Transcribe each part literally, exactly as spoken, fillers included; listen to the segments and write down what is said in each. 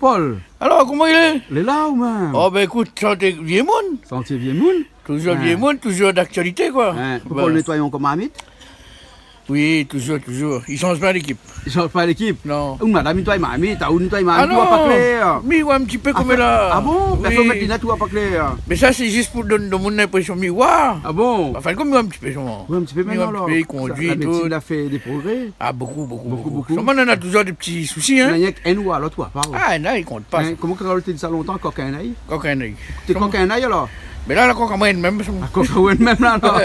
Popol. Alor, koman i lé ? Lé la ou mèm ? Oh, bin, ékout, santé vié moun. Santé vié moun. Toujour vié moun, toujour d'aktialité, koi. Hein, Popol nétoy ankor marmit ? Oui, toujour, toujour. I sanz pa lékip. I sanz pa lékip ? Non. Ou madam i nétoy marmit, ou nétoy marmit, ou wa pa klèr. Ah non. Mi wa in ti pé konm la. Ah bon ? Pèrsone i mèt linèt, ou wa pa klèr. Mé sa, sé zis pou donn domoun linprésion mi wa. Ah bon ? Anfin, konm mi wa in ti pé solman. Ou wa in ti pé mintnan, alor. Mi wa in ti pé, i kondui, tout. Sa, la médsin la fé dé progré. Ah, bokou, bokou, bokou. Bokou, bokou. Solman, nana toujour dé ti sousi, hein. Néna rienk inn ou lot ou wa pa, ah, inn, i kont pa, hein, sa. Koman Carole té di sa lontan, kok in ay ? Kok in ay. Té kok in ay, alor ? Mé la, la kok amoin mèm. La kok amoin mèm, la, alor.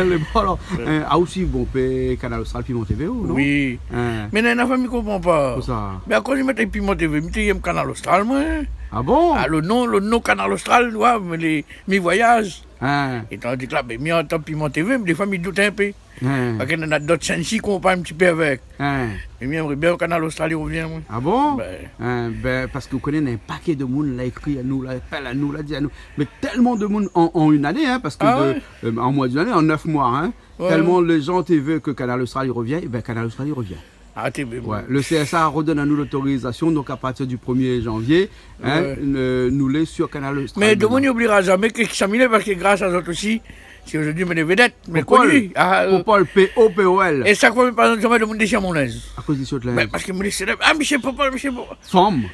Lé bon, alor. Ouais. Hein, ah, osi, bon, pé Kanal Austral, Piment TV, ou non ? Oui. Hein. Mé néna in nafèr mi konpran pa. Kosa ? Mé akoz i mèt Piment TV, mi té yèm Kanal Austral, moin. Ah bon ? Ah, lo non, lo non Kanal Austral, wa, mé lé, mi voyaz. Hein. É tandi ke la, bin, mi antann Piment TV, mé défoi mi dout in pé. Hein. Parské néna dot shèn isi i konpar in ti pé avèk. Hein. É mi èmré bien Kanal Austral i rovien, moin. Ah bon ? Bin. Hein, bin, parské ou koné, néna in paké de moun la ékri anou, la apèl anou, la di anou. Mé tèlman de moun an, an inn ané, hein, parské de, euh, an moin d'inn ané, an nèf moi, hein. Ah ouais. Ouais. Tèlman lé jan té vé ke Kanal Austral i rovien, é bin, Kanal Austral i rovien. Ah, té bien. Ouais. Le C S A la ardonn anou lotorizasion, donk a partir du premier janvier, hein, euh, nou lé sur Kanal Austral. Mé domoun i oubliera zamé kisa mi lé, parské gras a zot osi, si zordi mi lé védèt, mi lé koni. Popol. Ah, euh, Popol, P O P O L. É shak foi mi parl, zamé domoun i déshir mon linz. Akoz i déshir out linz ? Bin, parské mi lé sélèb. Ah, mésyé Popol, mésyé Popol. Fanm ?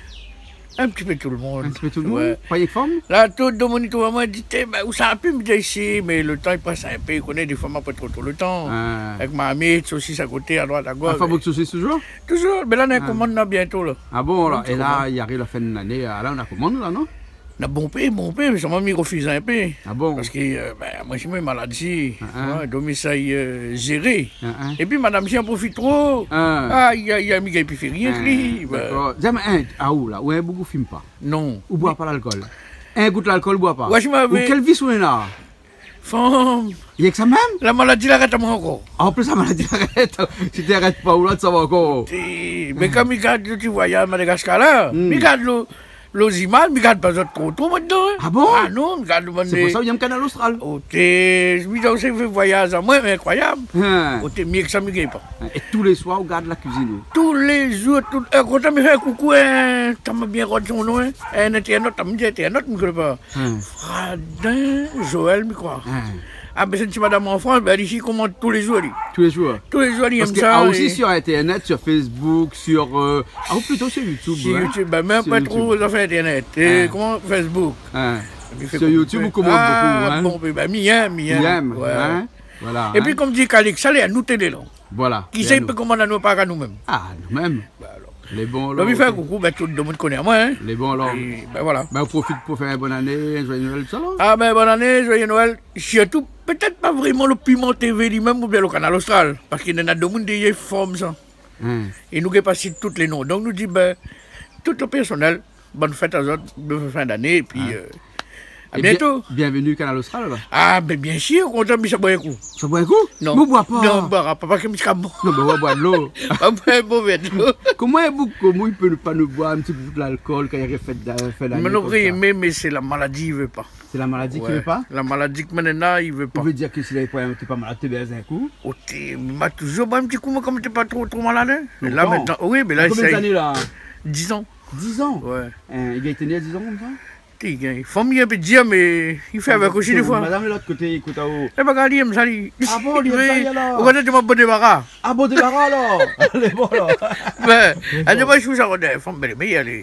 In ti pé tout le moun. In ti pé tout le moun ? Ouais. Pa rienk fanm ? La, tout domoun i trouv amoin, i di, té, bin, ousa la pi, mi di, isi, mé le tan i pas in pé, ou koné, défoi ma pa tro, tro le tan. Ah. Avèk marmit, sosis a koté, a droit, a gosh. Ah, fabrik sosis toujour ? Toujour, mé la, néna komann la bientô, la. Ah bon, la, é la, i ariv la fin de lané, ah, la, néna komann, la, non ? Néna bonpé, bonpé, mé solman mi rofiz in pé. Ah bon ? Parské, euh, bin, moin, sé mon maladi. Ah, ah. Ouais, donk, mi sa, euh, zéré. Ah, ah. Épi, madam, si an profit tro. Ah. Ay, ay, ay, mi gingn pi fé rien èk li. Ah, dakor. Di amoin, hein, ah, ou la, ou in boug ou fim pa ? Non. Ou boi pa lalkol ? In gout lalkol, ou boi pa ? Ouais, si ma... Ou kèl vis ou néna ? Fanm. Rienk sa mèm ? La maladi la arèt amoin ankor. An plis, la maladi la arèt. Si té arèt pa, ou la, sa va ankor. Té, mé kan mi gard lo ti voyaz Madagaskar la, mi gard lo, lo zimaz, mi gard pa zot tro, tro, moin, dedan, hein. Ah bon ? Ah non, mi gard lo... Sé pou sa ou yèm Kanal Austral. Oté, mi di aou, sé voyaz amoin, mé inkroiyab. Hein. Oté, myé ke sa, mi gingn pa. Hein, é tou lé soir, ou gard la kuizine, ou ? Tou lé zour, tout, euh, kontan mi fé in koukou, hein, ta ma bien rod son non, hein. In intèrnot, ta ma di intèrnot, mi koné pa. Hein. Fradin Joël, mi kroi. Hein. Ah, bin, sé in ti madam an Frans, bin, li isi i komant tou lé zour, li. Tou lé zour. Tou lé zour, li yèm sa. Parské, ah, osi é sur Internet, sur Facebook, sur, euh, ah, ou plito sur YouTube, hein. Sur YouTube, bin, mé pa tro zafèr Internet. Hein. Koman, Facebook. Hein. Sur YouTube, ou komant bokou, hein. Ah, bon, bin, mi yèm, mi yèm. Mi yèm, hein. Ouais. Voilà, hein. Épi, konm di Calix, sa lé anou télé, la. Voilà. Kisa i pé komand anou, pa nou mèm ? Ah, nou mèm. Bin alor. Lé bon, alor, oké. Donk, mi fé in koukou, bin, tout domoun i koné amoin, hein. Lé bon, alor. É bin voilà. Bin, ou profit pou fé in bone ané, in joyeux Noël, tousa, la ? Ah bin, bone ané, joyeux Noël. Sirtou, pétèt pa vréman lo Piment TV li mèm oubien lo Kanal Austral. Parské néna domoun déyèr i form sa. Hein. É nou gingn pa sit tout lé non. Donk, nou di, bin, tout lo pèrsonèl, bone fèt a zot, bone fin d'ané, épi, euh, a bientô. É bien, bienvenue Kanal Austral, alor. Ah, mé biensir, kontan, mi sa boir in kou. Sa boir in kou ? Non. Mé ou boi pa. Non, mi boira pa, parské mi sra mor. Non, mé ou boi dolo. Ou boi in mové dolo. Koman in boug koman i pé pa nou boir in ti bout lalkol kan i ariv fèt d'a-, fin d'ané konmsa ? Mi noré émé, mé sé la maladi i vé pa. Sé la maladi ki vé pa ? Ouais. La maladi ke moin néna, i vé pa. Ou vé dir ke si lavé pa, té pa malad, té bèz in kou ? Oté, ma toujour boir in ti kou, moin, kan mi té pa tro, tro malad, hein. Lontan. Mé la, mintnan, oui, mé la, sa... Konbien d'ané, la ? Dizan. Dizan ? Ouais. Hein, i gingn tenir dizan konmsa ? Té i gingn. Fanm i lé in pé dir, mé i fé avèk osi défoi. Madam, lot koté, i ékout aou. É bin, gard, li yèm sa, li. Ah bon, li yèm sa, li, alor ? Ou koné, té ma bon débara. Ah, bon débara, alor. Lé bon, alor. Bin, lé bon. Èl i di, moin, mi trouv sa, fanm, bin, mé alé.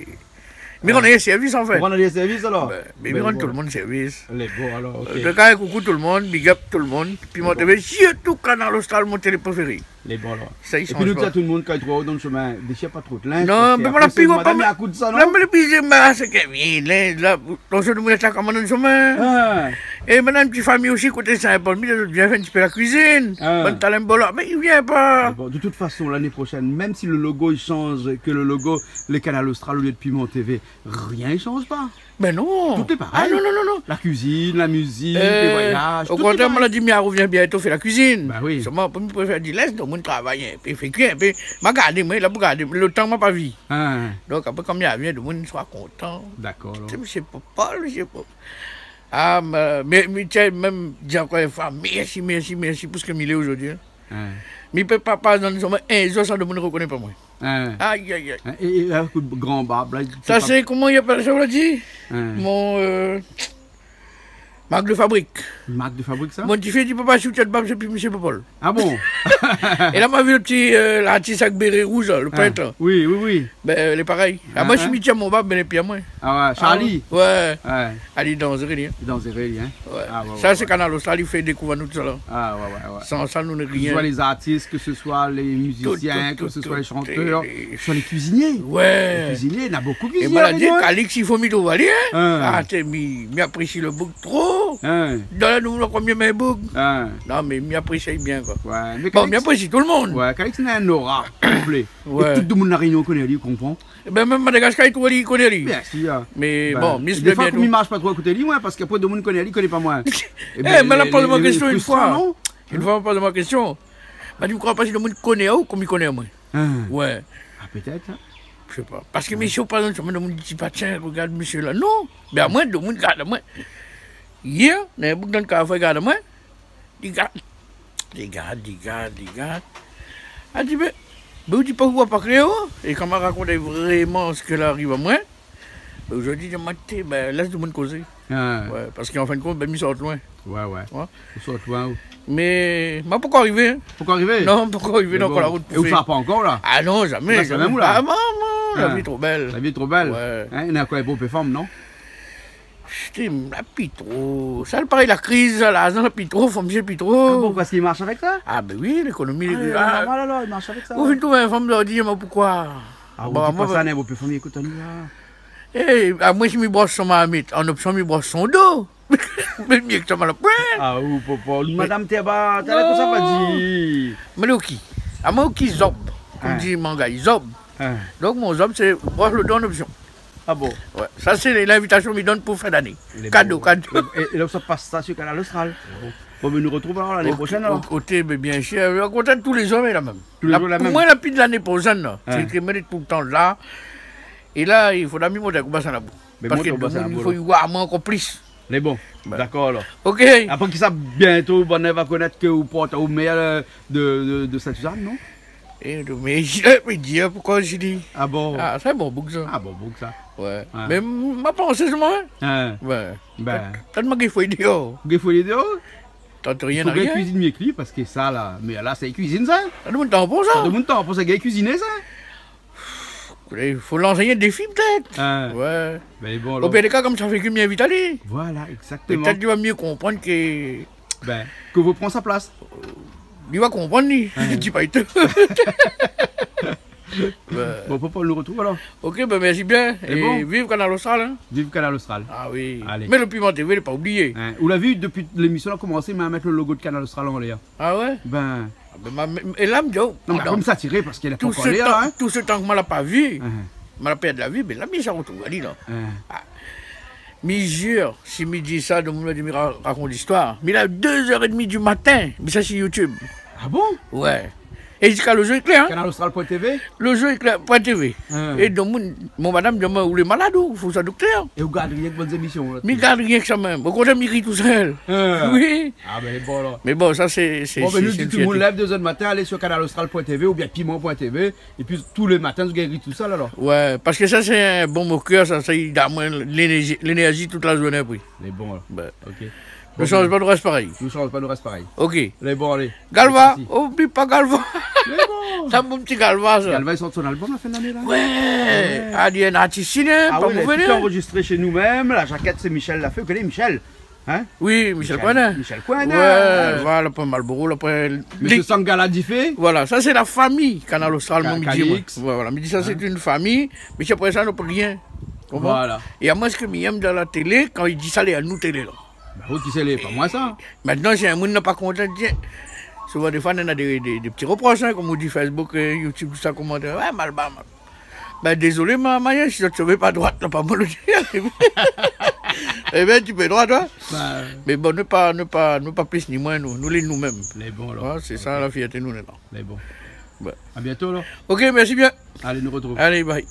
Mi rann sèrvis, anfèt. Ou rann sèrvis, alor ? Bin, mé mi rann tout lo moun sèrvis. Lé bon, alor, oké. An tou ka, koukou tout lo moun, big up tout lo moun. Piment TV, sirtou Kanal Austral, mon télé préféré. Lé bon, alor. Sa i sanz pa. Épi nou di a tout lo moun, kan i trouv aou dan lo shomin, déshir pa tro out linz, parské apré sé madam i ékout sa, non ? Épi voilà, pi, pa, pa, la, mé lé plizié, mé sé ke, oui, lé, la, dan shomin, la, kan mèm dan shomin. Ah. É mintnan, in ti fami osi, koté Saint-Paul, mi di, vien fé in ti pé la kuizine. Ah. Bann talèm bolo, mé i vien pa. Bon, de tout fason, lané proshèn, mèm si lo logo i sanz, ke lo logo lé Kanal Austral olié de Piment TV, rien i sanz pa. Bin non. Tout lé parèy. Ah non, non, non, non. La kuizine, la mizik, lé voyaz, tout lé parèy. Euh, o kontrèr, moin la di, mi arvien bientô fé la kuizine. Ba oui. Solman, pou mi préfèr di, lès domoun travay in pé, fé kui in pé. Ma gardé, moin, la pou gardé, lo tan ma pa vi. Ah. Donk, apré, kan mi arvien, domoun sra kontan. Dakor, alor. Sé mésyé Popol, mésyé Popol. Ah, mé, mé, mé, tiens, mèm, di ankor in foi, mèrsi, mèrsi, mèrsi pou sak mi lé zordi, hein. Hein. Mi pé pa pas dan in zour san domoun i rokoné pa moin. Hein. Ay, ay, ay. Hein, é, é avèk out gran barb la, i fé pa... Sa sé, koman i apèl sa, ou la di ? Hein. Mon, euh, mark de fabrik. Mark de fabrik, sa ? Mon ti fi i di, papa, si ou tienn barb, sé pi Mésyé Popol. Ah bon ? É la, ma vi lo ti, euh, lartis avèk béré rouz la, lo prèt la. Oui, oui, oui. Bin, lé parèy. Ah, moin, si mi tienn mon barb, bin, lé pi amoin. Ah ouais, Charlie. Ah ouais. Ouais. Lé danzéré, li, hein. Lé danzéré, li, hein. Ouais. Ah ouais, ouais. Sa sé Kanal Austral, li fé dékouv anou tousala. Ah ouais, ouais, ouais. San sa, nou lé rien. Que ce soit les artistes, que ce soit les musiciens, que ce soit les chanteurs, que ce soit les cuisiniers. Ouais. Les cuisiniers, néna bonpé kuizinié La Rényon, hein. Kalix, i fo mi trouv ali, hein. Hein. Ah, té, mi, mi aprési lo boug tro. Hein. Dan la, nou, nou, konbien mé boug. Hein. Non, mé mi aprési bien, koi. Ouais, mé bon, Kalix, mi aprési tout lo moun. Ouais, Kalix néna in aura konplé. Ouais. É tout domoun La Rényon i koné ali, ou konpran ? Ében, mèm Madagaskar, i trouv ali, i koné ali. Bien sûr. Mé bon, mi... Défoi, konm mi marsh pa tro a koté li, moin, parské apré, domoun i koné ali, i koné pa moin. Ében, mé la, lé, poz amoin in késtion in foi. Lé frustran, non ? In foi, poz amoin in késtion. Ma di, mi kroi pa si domoun i koné aou konm i koné amoin. Hein. Ouais. Ah, pétèt, hein. Mi sé pa. Parské, mé si ou, par égzanp, domoun i di pa, tiens, regard mésyé la. Non. Bin, amoin, domoun i gard amoin. Yèr, néna in boug dan karfour, i gard amoin. Li gard, li gard, li gard, li gard. Li di, mé, mé ou di pa, ou voi pa klèr, oh ? É kan ma rakont ali vréman sak la ariv amoin, zordi, li di, maté, bin, lès domoun kozé. Ah. Ouais, parské an fin de kont, bin, mi sort loin. Ouais, ouais. Ouais. Ou sort loin, ou ? Mé ma pankor arivé, hein. Pankor arivé ? Non, pankor arivé, donk, la rout pou fé. Mé bon. É ou sava pa ankor, la ? Ah non, zamé, zamé. Ou la pa mèm, ou la ? Ah, maman, la vi lé tro bèl. La vi lé tro bèl. Ouais. Hein, néna koi, bonpé fanm, non ? Té, la pi tro. Sa, parèy, la kriz, larzan la pi tro, fanm, sé pi tro. Ah bon, parské i marsh avèk sa ? Ah, bin oui, lékonomi, ah, lé normal, alor, i marsh avèk sa. Ou fine trouv in fanm, ou di, mé poukoi ? Ah, ou di pa sa, néna bonpé fanm i ékout anou la. Eh, amoin, si mi bros son marmit, an opsion, mi bros son do. Mé myé ke sa, ma la poin. Ah, ou, popo, madam, té ba, té la, kosa va di ? Non. Mé lo ki ? Amoin, lo ki zob. Konm di Mangay, zob. Hein. Donk, mon zob, sé bros lo do an opsion. Ah bon ? Ouais, sa sé linvitasion mi donn pou fin d'ané. Kado, kado. É, é la, sa i pas sa si Kanal Austral. Bon, mé nou artrouv alor lané proshèn, alor. Oké, mé bien sir. Kontan tou lé zour, mé la mèm. Tou lé zour la mèm. Pou moin, la pi de lané proshèn, la. Hein. Sé ke mi lé toultan la. É la, i fodra mi mont in kou Basin Labou. Mé parské mont kou Basin Labou, i fo voir amoin ankor plis. Mé bon, dakor, alor. Oké. Apré kisa, bientôt, banna va konèt ke ou port aou mèr, euh, de, de, de Sainte-Suzanne, non ? É, mé, mé di, poukoi mi di ? Ah bon ? Ah, sé in bon boug, sa. Ah, bon boug, sa. Ouais. Mé m-, ma pansé solman, hein. Hein. Ouais. Bin. Tann ma gingn foy déor. Gingn foy déor ? Tant rien, i fo gingn rien. Kuizine myé ke li, parské sa, la, mé la, sé kuizine, sa. Sa domoun tanpon, sa. Sa domoun tanpon, sa gingn kuiziné, sa. I fo lans ali in défi, pétèt. Hein. Ouais. Bin, bon, alor. O pir dé ka, konm sa fé ke mi invit ali. Voilà, exactement. Pétèt li va myé konprann ke... Bin, ke ou pran sa plas. Li va konprann, li. Hein. Di pa ditou. Ouais. Bon, popo, nou artrouv alor. Oké, bin, mèrsi bien. É bon, viv Kanal Austral, hein. Viv Kanal Austral. Ah oui. Alé. Mé lo Piment TV, lé pa oublié. Hein, ou la vi, dopi lémision la komansé, ma mèt lo logo de Kanal Austral anlèr. Ah ouais ? Bin. Ah bin, ma, mé, é la, mi di, oh, non, mé apré, mi sa tiré parské la pankor lé la, hein. Tout se tan, tout se tan ke ma la pa vi, ma la pèrd la vi, bin la, mi sa artrouv ali, la. Hein. Ah. Mi zir, si mi di sa, domoun va di mi ra-, rakont zistoir. Mi la dé zèr é dmi di matin, mi sa si YouTube. Ah bon ? Ouais. É ziska lo zour i klèr, hein. Kanal Austral point TV ? Lo zour i klèr point TV. Hein. É domoun, mon madam di amoin, ou lé malad, ou, fo sa doktèr. É ou gard rienk bann zémision, la. Mi gard rienk sa mèm. O kontrèr, mi ri tousèl. Hein. Oui. Ah, bin, bon, alor. Mé bon, sa, sé, sé, sé, sé in fièrté. Bon, bin, nou di tout lo moun, lèv dé zèr di matin, alé sur kanal austral point TV oubien piment point TV. Épi, tou lé matin, zot i gingn ri tousèl, alor. Ouais, parské sa, sé in bon mokèr, sa, sa i donn amoin lénèrzi, lénèrzi tout la zourné apré. Lé bon, alor. Bin. Oké. Nou shanj pa, nou rès parèy. Nou shanj pa, nou rès parèy. Oké. Lé bon, alé. Galva, oubli pa Galva. Lé bon. Sa, mon ti Galva, sa. Galva, li sort son album la fin de lané, la. Ouais. Ouais. Ah, li lé in artis, li, hein, pa mové, li. Ah oui, la, tout anrezistré shé nou mèm. La jakèt, sé Michel la fé. Ou koné Michel ? Hein ? Oui, Michel Coindin. Michel Coindin. Ouais, voilà, pa Malboro, la, pa... Mésyé Sangala Difé. Voilà, sa sé la fami Kanal Austral, Ka-, moin, mi di, moin. Kalix. Ouais, voilà, mi di sa sé in fami, mé si apré sa, nou pé rien. Konpran ? Voilà. É amoin, sak mi yèm dan la télé, kan i di sa, lé anou télé, la. Ba oui, kisa lé, pa moin, sa. Mintnan, si in moun na pa kontan, tiens. Souvan, défoi, néna dé, dé, dé ti roprosh, hein, konm ou di, Facebook, euh, YouTube, tousa, komantèr. Ouais, mal ba, mal. Bin, dézolé, ma, ma, si zot i sové pa droit, la, pa moin lo di. Ében, ti pé droit, toi. Ba. Mé bon, nou pa, nou pa, nou pa plis ni moin, nou, nou lé nou mèm. Lé bon, alor. Ouais, sé sa, la fièrté, nou lé la. Lé bon. Ouais. À bientôt, alor. Oké, mèrsi bien. Alé, nou artrouv. Alé, bye.